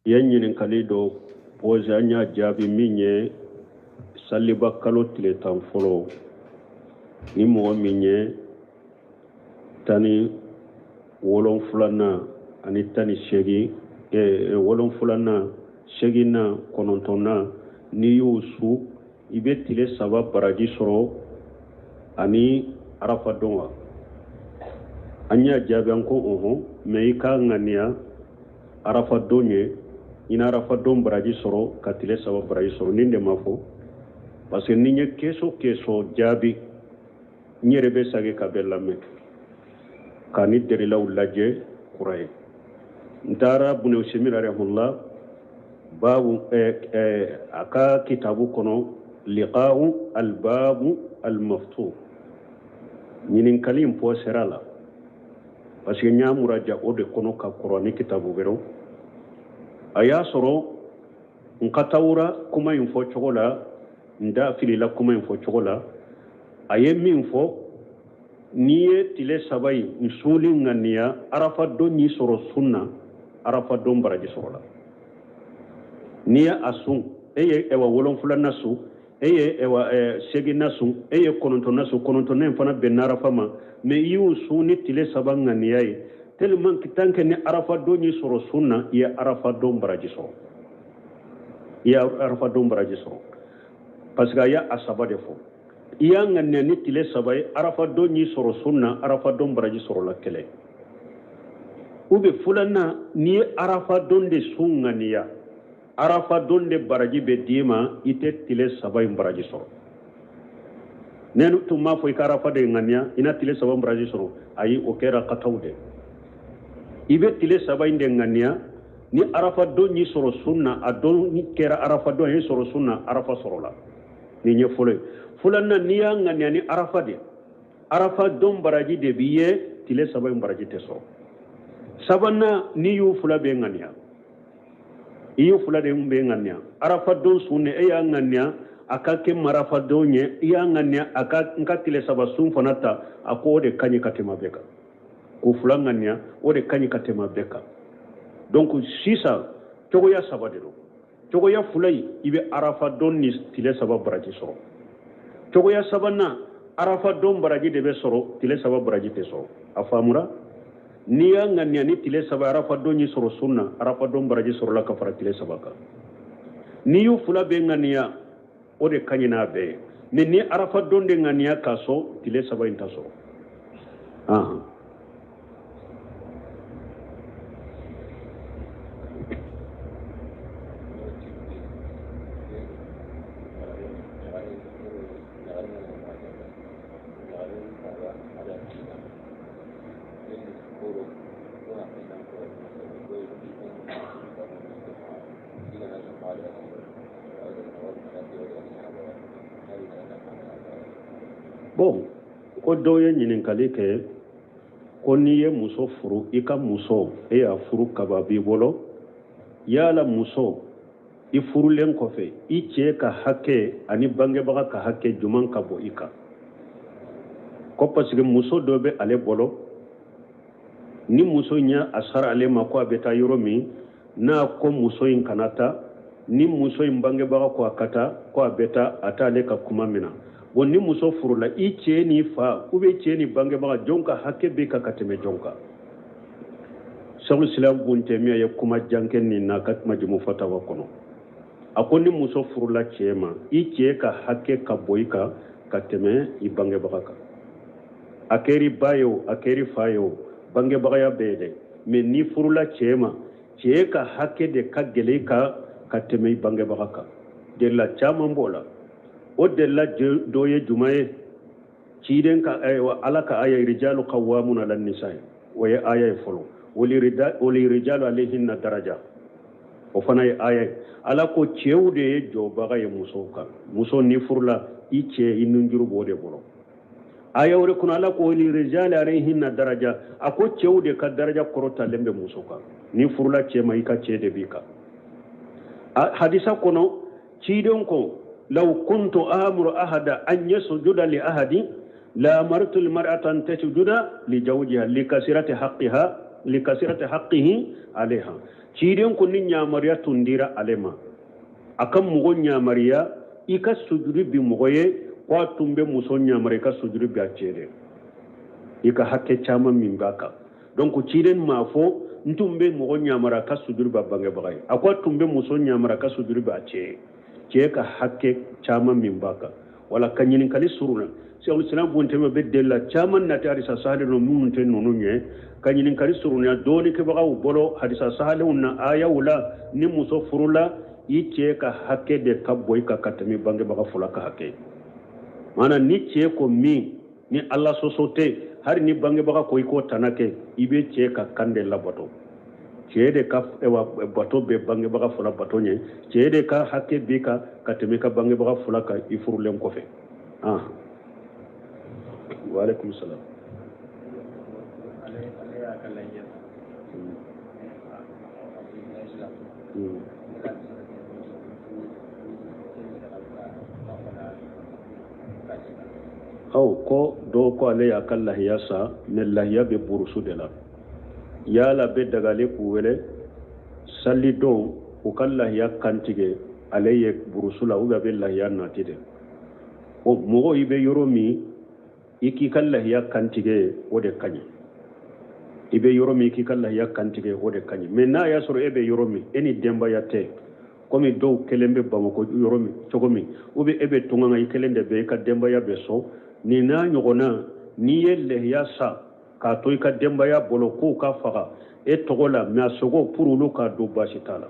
I ye ɲininkali dɔ pose, an y'a jaabi min ye saliba kalo tile 10 fɔlɔ, ni mɔgɔ min ye 17nan ani 18, wolonfilanan, seginnan, kɔnɔntɔnnan, n'i y'o sun, i bɛ tile 3 baraji sɔrɔ ani arafa don wa? An y'a jaabi, an ko ɔhɔn, mɛ i k'a ŋaniya arafa don ye, i na arafa don baraji sɔrɔ ka tile 3 baraji sɔrɔ. Nin de ma fɔ parce que ni n ye question question jaabi, n yɛrɛ bɛ sagi ka bɛɛ lamɛn ka ni dalilaw lajɛ kura ye. N taara Bun Usaymin rahimahullah babu a ka kitabu kɔnɔ, liqa'u albabu almaftuh, ɲininkali in pɔsera la parce que n y'a muraja o de kɔnɔ ka kɔrɔ ni kitabu wɛrɛw. A y'a sɔrɔ n ka tawura kuma in fɔ cogo la, n da filila kuma in fɔ cogo la. A ye min fɔ, n'i ye tile 3 in n sunli ŋaniya, arafa don y'i sɔrɔ sun na, arafa don baraji sɔrɔla. N'i ye a sun, e ye ɛwa wolonfilanan sun, e ye ɛwa seginnan sun, e ye kɔnɔntɔnnan sun, kɔnɔntɔnnan in fana bɛnna arafa ma, mɛ i y'o sun ni tile 3 ŋaniya ye, tellement que tant que ni arafa don y'i sɔrɔ sun na, i ye arafa don baraji sɔrɔ, i ye arafa don baraji sɔrɔ, parce que a y'a 3 de fɔ. I y'a ŋaniya ni tile 3 ye, arafa don y'i sɔrɔ sun na, arafa don baraji sɔrɔla kɛlɛ. Ou bien filanan, n'i ye arafa don de sun ŋaniya, arafa don de baraji bɛ d'i ma, i tɛ tile 3 in baraji sɔrɔ. Ne tun m'a fɔ i ka arafa de ŋaniya, i na tile 3 in baraji sɔrɔ. Ayi, o kɛra kataw de. I bɛ tile 3 in de ŋaniya, ni arafa don y'i sɔrɔ sun na, a don kɛra arafa don y'i sɔrɔ sun na, arafa sɔrɔla. Nin ye fɔlɔ ye. Filanan, n'i y'a ŋaniya ni arafa de, arafa don baraji de b'i ye, tile 3 in baraji tɛ sɔrɔ. Sabanan, n'i y'u fila bɛɛ ŋaniya, i y'u fila de bɛɛ ŋaniya, arafa don sun ne, e y'a ŋaniya a ka kɛ marafa don ye, i y'a ŋaniya a ka n ka tile 3 sun fana ta, a ko o de ka ɲi ka tɛmɛ bɛɛ kan. K'o fila ŋaniya, o de ka ɲi ka tɛmɛ bɛɛ kan. Donc sisan cogoya 3 de don. Cogoya fila in, i bɛ arafa don ni tile 3 baraji sɔrɔ. Cogoya sabanan, arafa don baraji de bɛ sɔrɔ, tile 3 baraji tɛ sɔrɔ. A faamura? N'i y'a ŋaniya ni tile 3, arafa don y'i sɔrɔ sun na, arafa don baraji sɔrɔla ka fara tile 3 kan. N'i y'u fila bɛɛ ŋaniya, o de ka ɲi n'a bɛɛ ye. Mais ni arafa don de ŋaniya k'a sɔn, tile 3 in ta sɔrɔ. Bon, ko dɔw ye ɲininkali kɛ ko n'i ye muso furu, i ka muso, e y'a furu kaba b'i bolo, yala muso i furulen kɔfɛ, i cɛ ka hakɛ ani bangebaga ka hakɛ jumɛn ka bon i kan? Ko parce que muso dɔ bɛ ale bolo, ni muso in y'a sara ale ma ko a bɛ taa yɔrɔ min, n'a ko muso in kana taa, ni muso in bangebaga ko a ka taa, ko a bɛ taa, a t'ale ka kuma minɛ. Bon, ni muso furula, i cɛ ni fa ou bien cɛ ni bangebaga, jɔn ka hakɛ bɛ kan ka tɛmɛ jɔn kan? Sheikhul Islam Ibn Taymiyyah ye kuma jan kɛ nin na ka Majmu Fatawa kɔnɔ. A ko ni muso furula cɛ ma, i cɛ ka hakɛ ka bon i kan ka tɛmɛ i bangebaga kan. A kɛra ba ye o, a kɛra fa ye o, bangebagaya bɛ yen dɛ, mais n'i furula cɛ ma, cɛ ka hakɛ de ka gɛlɛn i kan ka tɛmɛ i bangebaga kan. Delila caman b'o la. O delila dɔ ye jumɛn ye? Ciden ka, ayiwa, Ala ka aya rijalu qawwamuna ala nisa ye, o ye aya ye fɔlɔ. Wali rijalu alayhinna daraja, o fana ye aya ye. Ala ko cɛw de ye jɔbaga ye musow kan. Muso ni furula i cɛ, i nunjuru b'o de bolo. Aya wɛrɛ kɔnɔ, Ala ko wali rijali alayhinna daraja, a ko cɛw de ka daraja kɔrɔtalen bɛ muso kan. Ni furula cɛ ma, i ka cɛ de b'i kan. Hadisa kɔnɔ, ciden ko law kuntu amuru ahada an yasjuda li ahadin la amartu almar'ata an tasjuda li zawjiha li kasirati haqqiha li kasirati haqqihi alayha. Ciden ko ni ɲamariya tun dira ale ma a ka mɔgɔ ɲamariya i ka sujudi bin mɔgɔ ye, ko a tun bɛ muso ɲamariya i ka sujudi bin a cɛ de, i ka hakɛ caman min b'a kan. Donc ciden m'a fɔ n tun bɛ mɔgɔ ɲamariya ka sujudi bin a bangebaga ye, a ko a tun bɛ muso ɲamariya ka sujudi bin a cɛ ye, cɛ ka hakɛ caman min b'a kan. Wala ka ɲininkali suruna Sɛku Silam bun Tɛmɛ bɛ delila caman nati hadisa sahalen no minnu tɛ ninnu ɲɛ, ka ɲininkali surunya dɔɔnikɛbagaw bolo hadisa sahalenw na ayaw la. Ni muso furula, i cɛ ka hakɛ de ka bon i kan ka tɛmɛ bangebaga fila ka hakɛ. Maana ni cɛ ko min ni Ala sɔsɔ tɛ, hali ni bangebaga ko i k'o tana kɛ, i bɛ cɛ ka kan de labato. Cɛ de ka bato bɛ bangebaga fila bato ɲɛ, cɛ de ka hakɛ b'i kan ka tɛmɛ i ka bangebaga fila kan i furulen kɔfɛ. Wa alaikum salam. Aw ko dɔw ko ale y'a ka lahiya san, mais lahiya bɛ burusu de la. Yala bɛ daga ale k'u wele sali don u ka lahiya kantigɛ ale ye burusu la, ou bien a bɛ lahiya nati de? O mɔgɔ i bɛ yɔrɔ min i k'i ka lahiya kantigɛ, o de ka ɲi. I bɛ yɔrɔ min i k'i ka lahiya kantigɛ, o de ka ɲi. Mais n'a y'a sɔrɔ e bɛ yɔrɔ min, e ni denbaya tɛ, komi dɔw kelen bɛ Bamakɔ yɔrɔ min cogo min, ou bien e bɛ tunga i kelen de bɛ, i ka denbaya bɛ so, nin n'a ɲɔgɔnna, n'i ye lahiya san k'a to i ka denbaya bolo k'u ka faga e tɔgɔ la, mais a sogo pour olu k'a dun, baasi t'a la,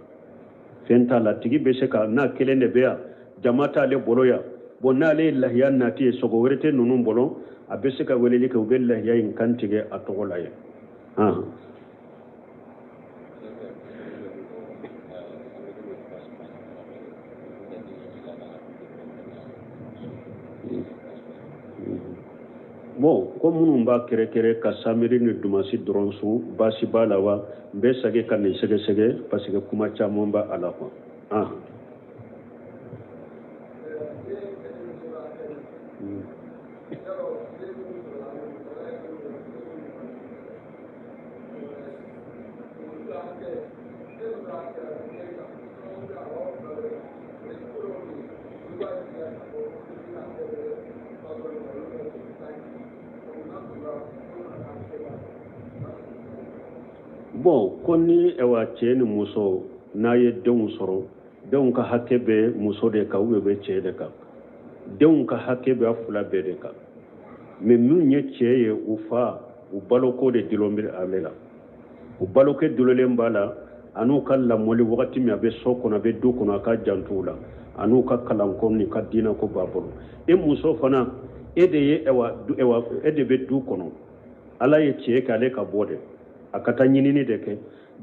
fɛn t'a la. Tigi bɛ se ka n'a kelen de bɛ yan, jama t'ale bolo yan, bon n'ale ye lahiya nati ye, sogo wɛrɛ tɛ ninnu bolo, a bɛ se ka weleli kɛ, u bɛ lahiya in kan tigɛ a tɔgɔ la yen. Bon, ko minnu b'a kɛrɛkɛrɛ ka samedi ni dimanche dɔrɔn sun, baasi b'a la wa? N bɛ segin ka nin sɛgɛsɛgɛ parce que kuma caman b'a la quoi. Bon, ko ni ɛwa cɛ ni muso n'a ye denw sɔrɔ, denw ka hakɛ bɛ muso de kan ou bien bɛ cɛ de kan? Denw ka hakɛ bɛ a fila bɛɛ de kan, mais min ye cɛ ye, u fa u baloko de dulon bɛ ale la, u baloko dulolen b'a la, an'u ka lamɔli wagati min a bɛ so kɔnɔ, a bɛ du kɔnɔ, a ka janto u la, an'u ka kalanko ni ka diinɛko b'a bolo. E muso fana, e de ye ɛwa ɛwa e de bɛ du kɔnɔ. Ala ye cɛ kɛ ale ka bɔ de, a ka taa ɲinini de kɛ.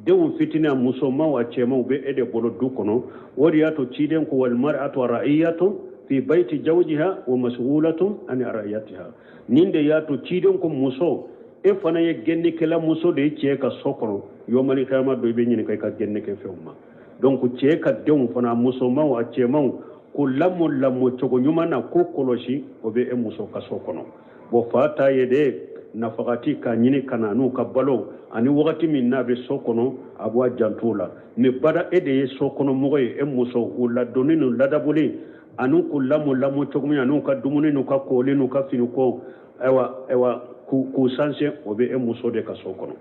Denw fitinin, a musomanw, a cɛmanw bɛ e de bolo du kɔnɔ. O de y'a to ciden ko walmar'atu ra'iyatun fi bayti zawjiha wa mas'ulatun an ra'iyatiha. Nin de y'a to ciden ko muso, e fana ye gɛnnikɛla muso de ye cɛ ka so kɔnɔ, yomali kiyama don i bɛ ɲininka i ka gɛnnikɛ fɛnw ma. Donc cɛ ka denw fana, a musomanw, a cɛmanw, ko lamɔ lamɔ cogo ɲuman na, ko kɔlɔsi, o bɛ e muso ka so kɔnɔ. Bon, fa ta ye de nafagati k'a ɲini ka na n'u ka balo, ani wagati min n'a bɛ so kɔnɔ, a b'a janto la. Mais bada e de ye so kɔnɔ mɔgɔ ye, e muso, u ladonni n'u ladaboli, ani k'u lamɔ lamɔ cogo min, ani ka dumuni n'u ka koli n'u ka finiko, ayiwa ayiwa, k'u sanse, o bɛ e muso de ka so kɔnɔ.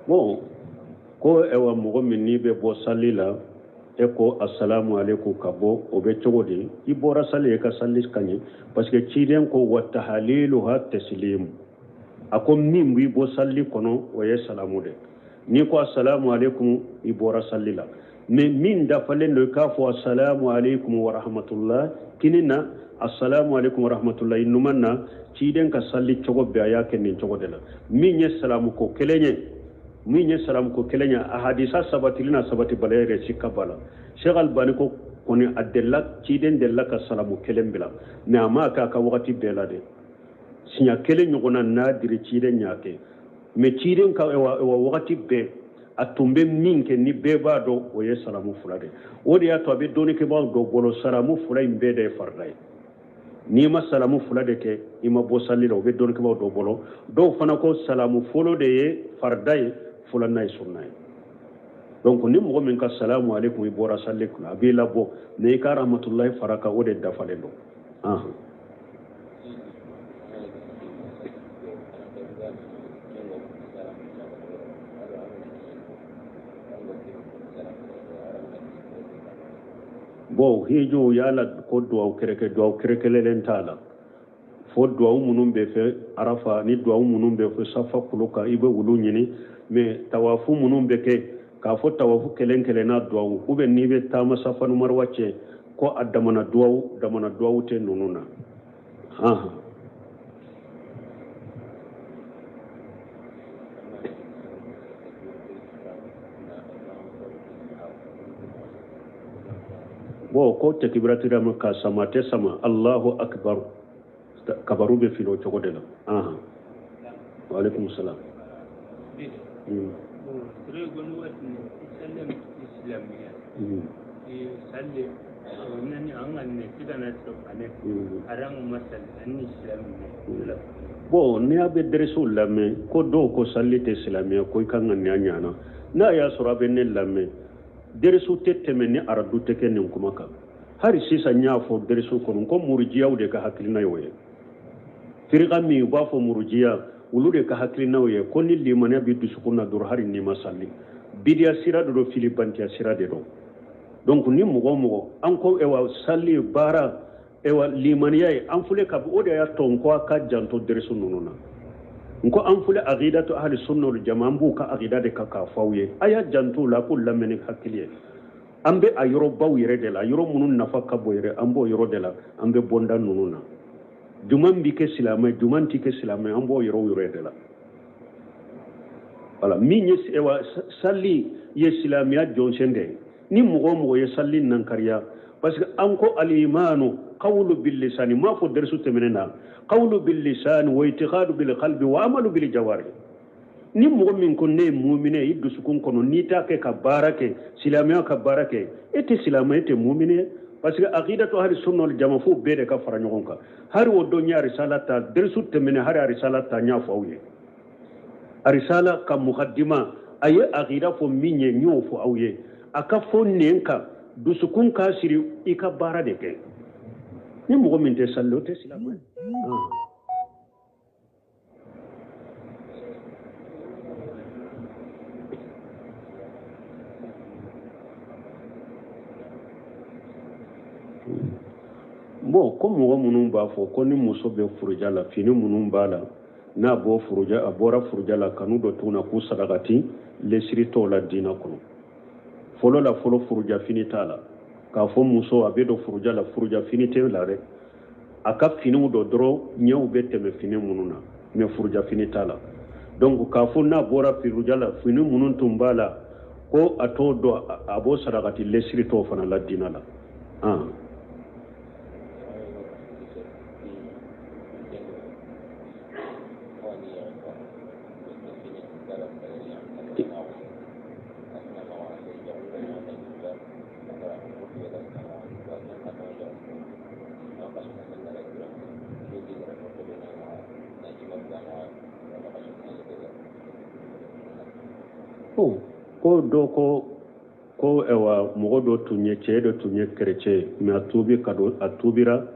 Bon, ko ɛwa mɔgɔ min n'i bɛ bɔ sali la, e ko asalamu aleykum ka bɔ, o bɛ cogo di? I bɔra sali, i ka sali ka ɲɛ, parce que ciden ko wa tahaliluha taslimu. A ko min b'i bɔ sali kɔnɔ, o ye salamu de. N'i ko asalamu aleykum, i bɔra sali la. Mais min dafalen don, i k'a fɔ asalamu aleykum wa rahmatullah kini na, asalamu aleykum wa rahmatullah numan na. Ciden ka sali cogo bɛɛ, a y'a kɛ nin cogo de la. Min ye salamu ko kelen ye, min ye salamu ko kelen ye, a hadisa sabatili n'a sabatibaliya yɛrɛ sika b'a la. Sheikh Albani ko kɔni a delila, ciden delila ka salamu kelen bila, mais a m'a kɛ a ka wagati bɛɛ la dɛ. Siɲɛ kelen ɲɔgɔnna nadiri ciden y'a kɛ, mais ciden ka wa wagati bɛɛ A tun bɛ min kɛ ni bɛɛ b'a dɔn, o ye salamu fila de. O de y'a to a bɛ dɔnnikɛbaaw dɔ bolo, salamu fila in bɛɛ de ye farida ye. N'i ma salamu fila de kɛ, i ma bɔ sali la. O bɛ dɔnnikɛbaaw dɔ bolo. Dɔw fana ko salamu fɔlɔ de ye farida ye, filanan ye sunna ye. Donc ni mɔgɔ min ka salamu aleykum, i bɔra sali kunna, a b'i labɔ, mais i ka rahmatulahi fara kan, o de dafalen don. Bon, hiju yala ko duwawu kɛrɛkɛ, duwawu kɛrɛkɛlɛlen t'a la. Fo duwawu minnu bɛ fɛ Arafa ni duwawu minnu bɛ fɛ Safa kulu kan, i bɛ olu ɲini. Mais tawafu minnu bɛ kɛ, k'a fɔ tawafu kelen kelen n'a duwawu, ou bien n'i bɛ taama Safa ni Marwa cɛ, ko a damana duwawu, damana duwawu tɛ ninnu na. Bon, ko takibiratu ma ka sama tɛ sama, Allahu akbar, kabaru bɛ fili o cogo de la. Wa alaikum salam. Bon, n'i y'a bɛ dɛrɛsiw lamɛn, ko dɔw ko sali tɛ silamɛya, ko i kan ka nin ɲana. N'a y'a sɔrɔ a bɛ ne lamɛn, dɛrɛsiw tɛ tɛmɛ ni aradu tɛ kɛ nin kuma kan. Hali sisan n y'a fɔ dɛrɛsiw kɔnɔ ko murujiyaw de ka hakilina y'o ye. Firika min u b'a fɔ murujiya, olu de ka hakilinaw ye ko ni limaniya bɛ dusukun na dɔrɔn, hali n'i ma sali, bidiya sira de don, filibantiya sira de don. Donc ni mɔgɔ o mɔgɔ an ko ewa sali baara ewa limaniya ye, an filɛ ka o de y'a to n ko a ka janto dɛrɛsu ninnu na. N ko an filɛ aqidatu ahli sunna wal jamaa, an b'u ka aqida de kan k'a fɔ aw ye. A y'a janto u la, k'u lamɛn ni hakili ye. An bɛ a yɔrɔbaw yɛrɛ de la, yɔrɔ minnu nafa ka bon yɛrɛ, an b'o yɔrɔ de la. An bɛ bɔnda ninnu na, juman bi kɛ silamɛ, juman ti kɛ silamɛ, an b'o yɔrɔ de la. Wala min ye ewa sali ye silamɛya jɔnsen de ye. Ni mɔgɔ o mɔgɔ ye sali nankariya, parce que an ko alimanu qawlu bil lisani, m'a fɔ dɛrɛsu tɛmɛnen na, qawlu bil lisani wa itiqadu bil qalbi wa amalu bil jawari. Ni mɔgɔ min ko ne ye muminɛ i dusukun kɔnɔ, n'i t'a kɛ ka baara kɛ, silamɛya ka baara kɛ, e tɛ silamɛ, e tɛ muminɛ ye. Parce que aqidatu ahli sunna wal jama, fo bɛɛ de ka fara ɲɔgɔn kan. Hari o don n ye arisala ta dɛrɛsu tɛmɛnen, hari arisala ta n y'a fɔ aw ye. Arisala ka mukaddima, a ye aqida fɔ min ye, n y'o fɔ aw ye. A ka fɔ nɛn kan, dusukun k'a siri, i ka baara de kɛ. Ni mɔgɔ min tɛ sali, o tɛ silamɛ ye. Bon, ko mɔgɔ minnu b'a fɔ ko ni muso bɛ furuja la, fini minnu b'a la, n'a bɔ furuja, a bɔra furuja la, kanu dɔ tun na k'u sarakati, lesiri t'o la diinɛ kɔnɔ. Fɔlɔ la, fɔlɔ furuja fini t'a la. K'a fɔ muso a bɛ don furuja la, furuja fini tɛ la dɛ. A ka finiw dɔ dɔrɔn, ɲɛw bɛ tɛmɛ fini minnu na, mais furuja fini t'a la. Donc k'a fɔ n'a bɔra furuja la, fini minnu tun b'a la, ko a t'o dɔn, a b'o sarakati, lesiri t'o fana la diinɛ la. Ko dɔ ko ɛwa mɔgɔ dɔ tun ye, cɛ dɔ tun ye kerecɛn ye, mais a tuubi ka don, a tuubira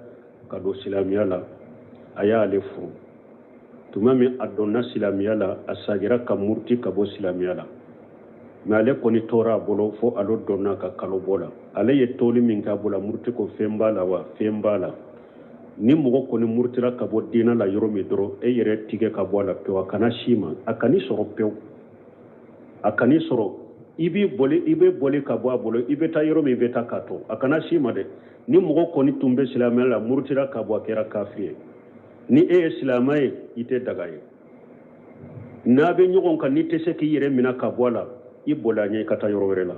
ka don silamɛya la, a y'ale furu. Tuma min a donna silamɛya la, a sagira ka muruti ka bɔ silamɛya la, mais ale kɔni tora a bolo fo alo donna ka kalo bɔ la. Ale ye toli min k'a bolo, muruti ko fɛn b'a la wa fɛn b'a la. Ni mɔgɔ kɔni murutira ka bɔ diinɛ la yɔrɔ min dɔrɔn, e yɛrɛ tigɛ ka bɔ a la pewu, a kana si ma, a kan'i sɔrɔ pewu, a kan'i sɔrɔ. I b'i boli, i bɛ boli ka bɔ a bolo, i bɛ taa yɔrɔ min, i bɛ taa k'a to, a kana si ma dɛ. Ni mɔgɔ kɔni tun bɛ silamɛya la, murutira ka bɔ, a kɛra kafiri ye. Ni e ye silamɛ ye, i tɛ daga ye. N'a bɛ ɲɔgɔn kan, n'i tɛ se k'i yɛrɛ minɛ ka bɔ a la, i boli a ɲɛ, i ka taa yɔrɔ wɛrɛ la.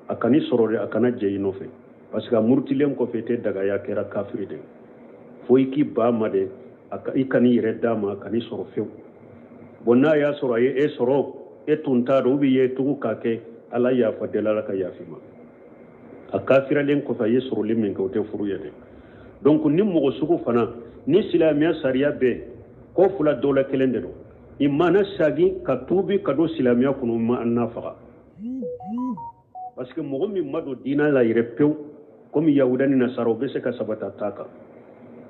A kan'i sɔrɔ dɛ, a kana jɛ i nɔfɛ, parce que a murutilen kɔfɛ, i tɛ daga ye, a kɛra kafiri de. Fo i k'i ba ma dɛ, i kan'i yɛrɛ d'a ma, a kan'i sɔrɔ fewu. Bon, n'a y'a sɔrɔ a ye e sɔrɔ, E tun t'a dɔn ou bien i ye tugu k'a kɛ, Ala yafa deli, Ala ka yafa i ma. A kafiralen kɔfɛ, a ye sɔrɔli min kɛ, o tɛ furu ye dɛ. Donc ni mɔgɔ sugu fana ni silamɛya sariya bɛɛ ko fila dɔ la kelen de don, i mana sagin ka tuubi ka don silamɛya kɔnɔ, ma an n'a faga, parce que mɔgɔ min ma don diinɛ la yɛrɛ pewu, komi yahuda ni nasara, o bɛ se ka sabata ta kan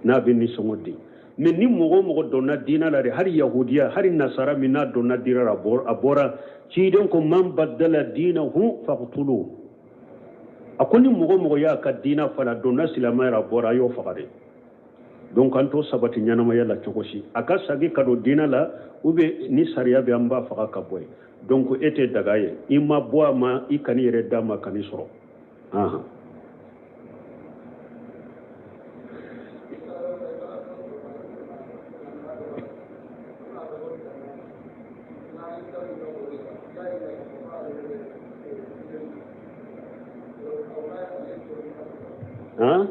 n'a bɛ nisɔngɔ di. Mais ni mɔgɔ o mɔgɔ donna diinɛ la de, hali yahudiya, hali nasara min n'a donna diinɛ la, a bɔra ciden ko man baddala diinahu faqtulu. A ko ni mɔgɔ o mɔgɔ y'a ka diinɛ falen, a donna silamɛya la, a bɔra, a y'o faga de. Donc an t'o sabati ɲɛnamaya la cogo si. A ka sagi ka don diinɛ la, ou bien ni sariya bɛ, an b'a faga ka bɔ yen. Donc e tɛ daga ye, i ma bɔ a ma, i kan'i yɛrɛ d'a ma, kan'i sɔrɔ. Ahan. Han?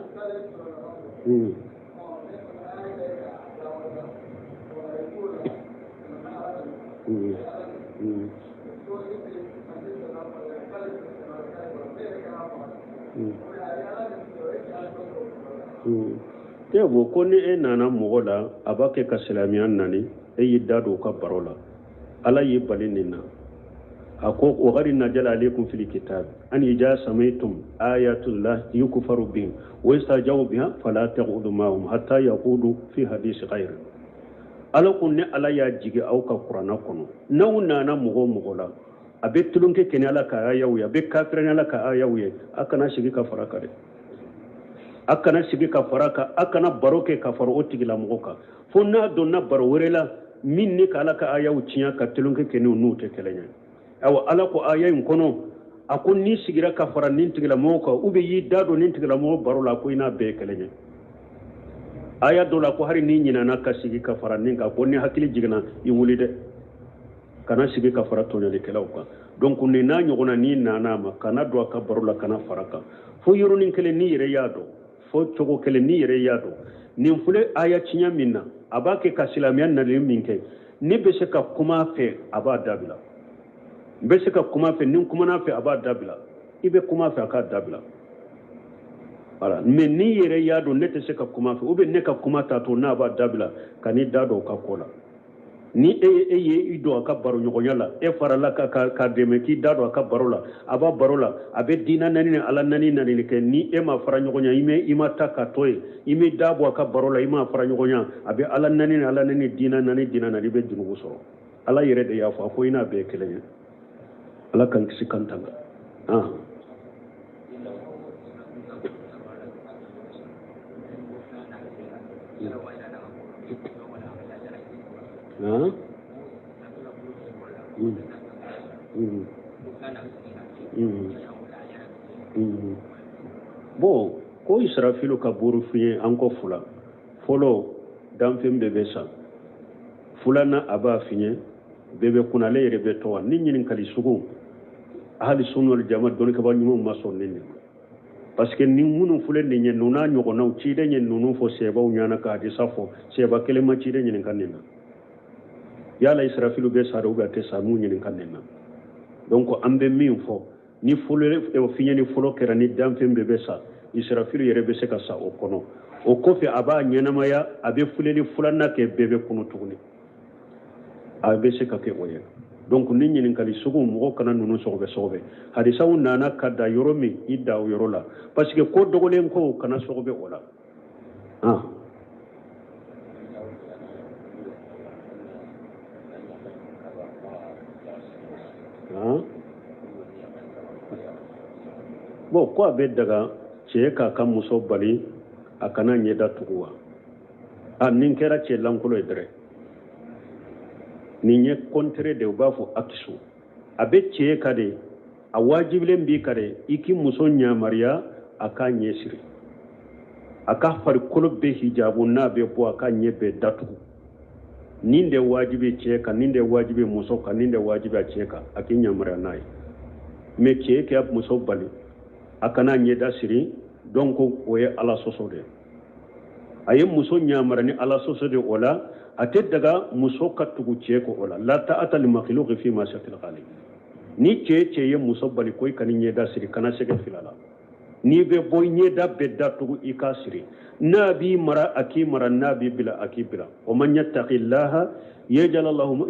E ko ko ni e nana mɔgɔ la, a b'a kɛ ka silamɛya nani, e y'i da don u ka baro la, Ala y'i bali nin na. A ko wa qad nazala alaykum fil kitab an iza sami'tum ayatullah yukfaru biha wa yustahza'u biha fala taq'udu ma'ahum hatta yaqudu fi hadisi ghayri. Ala ko ne Ala y'a jigi aw ka kuranna kɔnɔ, n'aw nana mɔgɔ o mɔgɔ la, a bɛ tulonkɛ kɛ ni Ala ka ayaw ye, a bɛ kafira ni Ala ka ayaw ye, a kana sigi ka fara kan dɛ, a kana sigi ka fara kan, a kana baro kɛ ka fara o tigilamɔgɔ kan, fo n'a donna baro wɛrɛ la min ni ka Ala ka ayaw tiɲɛ ka tulonkɛ kɛ n'u tɛ kelen ye. Awa, Ala ko aya in kɔnɔ, a ko n'i sigira ka fara nin tigilamɔgɔ kan, ou bien y'i da don nin tigilamɔgɔ baro la, ko i n'a bɛɛ ye kelen ye. Aya dɔ la ko hali n'i ɲinana ka sigi ka fara nin kan, ko ni hakili jiginna, i wuli dɛ, kana sigi ka fara tɔɲɔlikɛlaw kan. Donc nin n'a ɲɔgɔnna, n'i nana a ma, kana don a ka baro la, kana fara kan, fo yɔrɔnin kelen n'i yɛrɛ y'a dɔn, fo cogo kelen n'i yɛrɛ y'a dɔn nin filɛ aya tiɲɛ min na, a b'a kɛ ka silamɛya nali min kɛ, ne bɛ se ka kuma a fɛ, a b'a dabila. N bɛ se ka kuma a fɛ, ni n kumana a fɛ, a b'a dabila. I bɛ kuma a fɛ, a k'a dabila. Voilà. Mais n'i yɛrɛ y'a dɔn ne tɛ se ka kuma a fɛ, ou bien ne ka kuma t'a to n'a b'a dabila, ka n'i da don o ka ko la. Ni e ye i don a ka baro ɲɔgɔnya la, e farala ka ka dɛmɛ k'i da don a ka baro la, a b'a baro la, a bɛ diina nani ni Ala nani nani kɛ, ni e ma fara ɲɔgɔn ɲa, i ma ta ka to yen, i m'i da bɔ a ka baro la, i ma fara ɲɔgɔn ɲa, a bɛ Ala nani ni Ala nani, diina nani diina nani, i bɛ junubu sɔrɔ. Ala yɛrɛ de y'a fɔ, a ko i n'a bɛɛ ye kelen ye. Ala k'an kisi k'an tanga. Ah. Ah. Bon, ko Israfilu ka buru fiɲɛ an ko fila. Fɔlɔ, danfɛn bɛɛ bɛ sa. Filanan, a b'a fiɲɛ bɛɛ bɛ kunun, ale yɛrɛ bɛ to wa. Ni ɲininkali sugu, ahali sunna wal jama dɔnnikɛbaa ɲumanw ma sɔn nin de ma, parce que ni minnu filɛ nin ye, ninnu n'a ɲɔgɔnnaw, ciden ye ninnu fɔ sahabaw ɲɛna ka hadisa fɔ, sahaba kelen ma ciden ɲininka nin na. Yala Israfilu bɛ sa de ou bien a tɛ sa, m'u ɲininka nin na. Donc an bɛ min fɔ, ni fiɲɛ ni fɔlɔ kɛra, ni danfɛn bɛɛ bɛ sa, Israfilu yɛrɛ bɛ se ka sa o kɔnɔ. O kɔfɛ a b'a ɲɛnamaya, a bɛ filɛli filanan kɛ, bɛɛ bɛ kunu tuguni, a bɛ se ka kɛ o ye. Donc ni ɲininkali sugu, mɔgɔ kana ninnu sɔgɔbɛ sɔgɔbɛ. Hadisaw nana ka da yɔrɔ min, i da o yɔrɔ la, parce que ko dogolen ko kana sɔgɔbɛ o la. Ah. Ah. Bon, ko a bɛ daga cɛ k'a ka muso bali a kana ɲɛda tugu wa? A nin kɛra cɛ lankolon ye dɛrɛ. Nin ye contraire de, u b'a fɔ akisu. A bɛ cɛ kan de, a wajibilen b'i kan de, i k'i muso ɲamariya a k'a ɲɛ siri, a ka farikolo bɛɛ hijabu, n'a bɛ bɔ a ka ɲɛ bɛɛ datugu. Nin de wajibi cɛ kan, nin de wajibi muso kan, nin de wajibi a cɛ kan, a k'i ɲamariya n'a ye. Mais cɛ k'a muso bali a kana ɲɛda siri, donc o ye Ala sɔsɔ de ye. A ye muso ɲamara ni Ala sɔsɔ de o la. A tɛ daga muso ka tugu cɛ kɔ o la. La ta'ata li makhluqin fi ma'siyatil khaliq. Ni cɛ cɛ ye muso bali ko i kana ɲɛda siri, kana sɛgɛ fila la. N'i bɛ bɔ, ɲɛda bɛɛ datugu, i k'a siri. N'a b'i mara, a k'i mara. N'a b'i bila, a k'i bila. Wa man yattaqillaha yaj'al lahu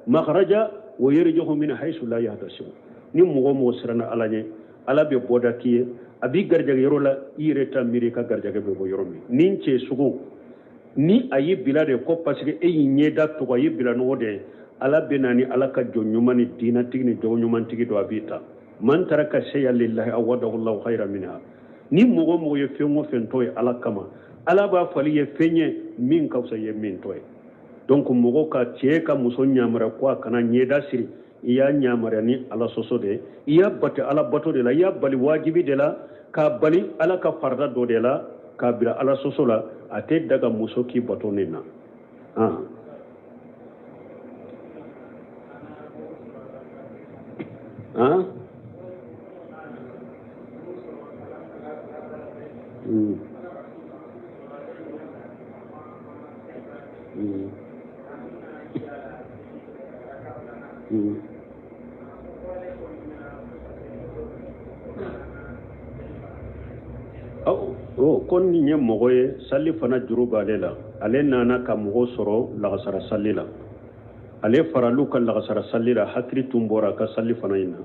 makhraja wa yarzuqhu min haythu la yahtasib. Ni mɔgɔ mɔgɔ siranna Ala ɲɛ, Ala bɛ bɔda k'i ye, a b'i garijɛgɛ yɔrɔ la i yɛrɛ t'a miiri i ka garijɛgɛ bɛ bɔ yɔrɔ min. Ni cɛ sugu ni a y'i bila de ko parce que e y'i ɲɛda tugu, a y'i bila n'o de ye, Ala bɛ na ni Ala ka jɔn ɲuman ni diinatigi ni jogo ɲumantigi dɔ, a b'i ta. Man taraka shay'an lillahi awadahu Allahu khayran minha. Ni mɔgɔ mɔgɔ ye fɛn o fɛn to ye Ala kama, Ala b'a falen i ye fɛn ye min ka fisa ye min to ye. Donc mɔgɔ ka cɛ ka muso ɲamara ko a kana ɲɛda siri, i y'a ɲamariya ni Ala sɔsɔ de ye, i y'a bato Ala bato de la, i y'a bali wajibi de la, k'a bali Ala ka farida dɔ de la, k'a bila Ala sɔsɔ la. A tɛ daga muso k'i bato nin na. Han? Ko nin ye mɔgɔ ye, sali fana juru b'ale la. Ale nana ka mɔgɔ sɔrɔ lagasara sali la, ale faral'u ka lagasara sali la, hakili tun bɔra a ka sali fana in na.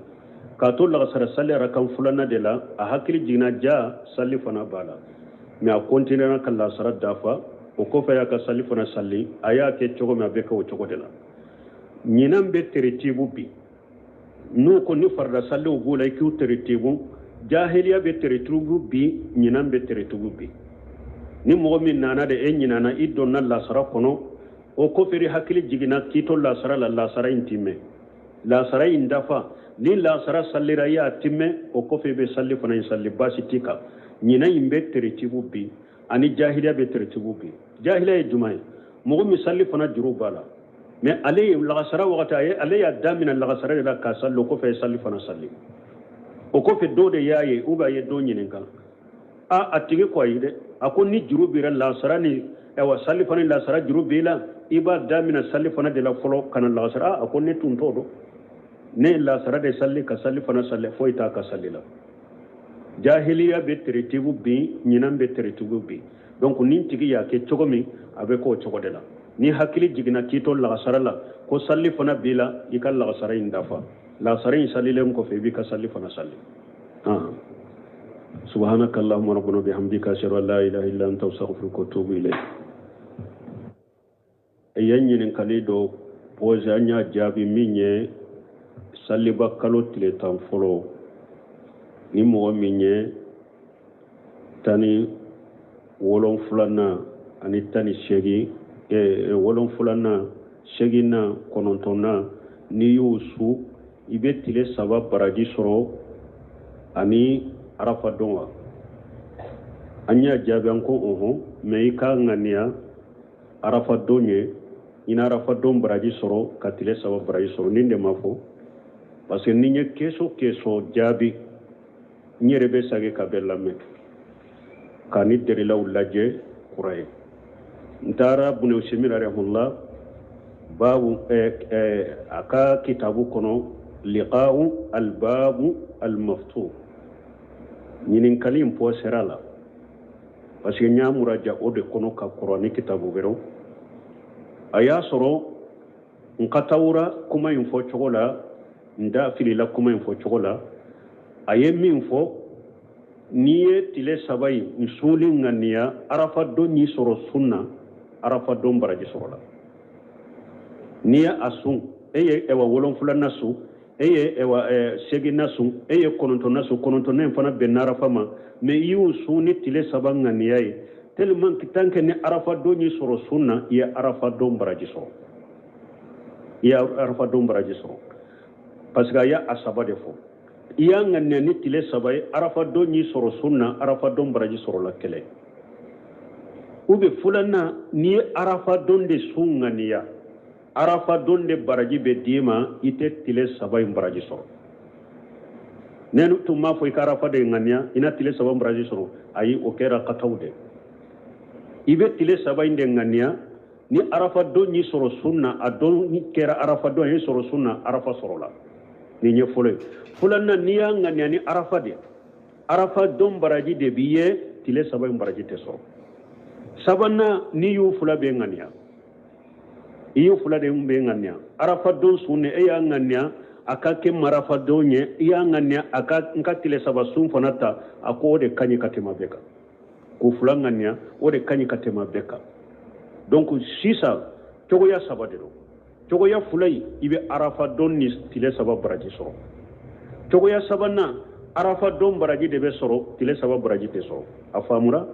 K'a to lagasara sali arakan filanan de la, a hakili jiginna ja sali fana b'a la, mais a continuera ka lasara dafa. O kɔfɛ y'a ka sali fana sali. A y'a kɛ cogo min, a bɛ kɛ o cogo de la. Ɲinan bɛ teretibu bi, n'u ko ni farida saliw b'u la, i k'u teretibu. Jahiliya bɛ teretibu bi, ɲinan bɛ teretibu bi. Ni mɔgɔ min nana de, e ɲinana, i donna lasara kɔnɔ, o kɔfɛ i hakili jiginna k'i to lasara la, lasara in timɛ, lasara in dafa. Ni lasara salira, i y'a timɛ, o kɔfɛ i bɛ sali fana in sali, baasi t'i kan. Ɲinan in bɛ teretibu bi ani jahiliya bɛ teretibu bi. Jahiliya ye jumɛn ye? Mɔgɔ min sali fana juru b'a la, mais ale ye lagasara wagati, a ye ale y'a daminɛ lagasara de la k'a sali, o kɔfɛ a ye sali fana sali. O kɔfɛ dɔw de y'a ye, ou bien a ye dɔ ɲininka, a tigi ko ayi dɛ, a ko ni juru b'i la lasara ni ayiwa sali fana, lasara juru b'i la, i b'a daminɛ sali fana de la fɔlɔ ka na lagasara. A ko ne tun t'o dɔn, ne ye lasara de sali ka sali fana sali, foyi t'a ka sali la. Jahiliya bɛ teretibu bi, ɲinan bɛ teretibu bi. Donc ni tigi y'a kɛ cogo min, a bɛ k'o cogo de la. Ni hakili jiginna k'i to lagasara la ko sali fana b'i la, i ka lagasara in dafa. Lagasara in salilen kɔfɛ, i b'i ka sali fana sali. Subhanaka allahumma rabbana bihamdika, ashhadu an la ilaha illa anta, astaghfiruka wa atubu ilayk. I ye ɲininkali dɔ posé, an y'a jaabi min ye saliba kalo tile 10 fɔlɔ, ni mɔgɔ min ye 17nan ani 18, 7nan, 8nan, 9nan, n'i y'o su, i bɛ tile 3 baraji sɔrɔ ani arafa don wa? An y'a jaabi, an ko ɔhɔn, mais i k'a ŋaniya arafa don ye, i na arafa don baraji sɔrɔ ka tile 3 baraji sɔrɔ. Nin de ma fɔ, parce que ni n ye question question jaabi, n yɛrɛ bɛ sagi ka bɛɛ lamɛn ka ni derilaw lajɛ kura ye. N taara Bune Usaimin rahimahullah babu a ka kitabu kɔnɔ, liqa'u albabu almaftuh, ɲininkali in posera la, parce que n y'a muraja o de kɔnɔ ka kɔrɔ ni kitabu wɛrɛw. A y'a sɔrɔ n ka tawura kuma in fɔ cogo la, n da filila kuma in fɔ cogo la. A ye min fɔ, n'i ye tile 3 in n sunli ŋaniya, arafa don y'i sɔrɔ sun na, arafa don baraji sɔrɔ la. N'i ye a sun, e ye ɛwa 7nan sun, e ye ɛwa 8nan sun, e ye 9nan sun, 9nan in fana bɛnna arafa ma, mais i y'o sun ni tile 3 ŋaniya ye, tellement que tant que ni arafa don y'i sɔrɔ sun na, i ye arafa don baraji sɔrɔ, i ye arafa don baraji sɔrɔ, parce que a y'a a 3 de fɔ. I y'a ŋaniya ni tile 3 ye, arafa don y'i sɔrɔ sun na, arafa don baraji sɔrɔla kɛlɛ. Ou bien filanan, n'i ye arafa don de sun ŋaniya, arafa don de baraji bɛ d'i ma, i tɛ tile 3 in baraji sɔrɔ. Ne tun m'a fɔ i ka arafa de ŋaniya, i na tile 3 baraji sɔrɔ, ayi, o kɛra kataw de. I bɛ tile saba in de ŋaniya. Ni arafa don y'i sɔrɔ sun na, a don kɛra arafa don y'i sɔrɔ sun na, arafa sɔrɔla. Nin ye fɔlɔ ye. Filanan, n'i y'a ŋaniya ni arafa de, arafa don baraji de b'i ye, tile saba in baraji tɛ sɔrɔ. Sabanan, n'i y'u fila bɛɛ ŋaniya, i y'u fila de bɛɛ ŋaniya, arafa don sun ne, e y'a ŋaniya a ka kɛ marafa don ye, i y'a ŋaniya a ka n ka tile saba sun fana ta, a ko o de ka ɲi ka tɛmɛ bɛɛ kan. K'o fila ŋaniya, o de ka ɲi ka tɛmɛ bɛɛ kan. Donc sisan cogoya saba de don. Cogoya fila in, i bɛ arafa don ni tile saba baraji sɔrɔ. Cogoya sabanan, arafa don baraji de bɛ sɔrɔ, tile saba baraji tɛ sɔrɔ. A faamura?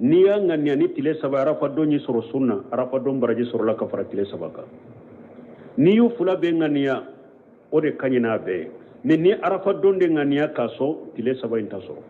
N'i y'a ŋaniya ni tile saba, arafa don y'i sɔrɔ sun na, arafa don baraji sɔrɔla ka fara tile saba kan. N'i y'u fila bɛɛ ŋaniya, o de ka ɲi n'a bɛɛ ye. Mais ni arafa don de ŋaniya k'a sɔn, tile saba in ta sɔrɔ.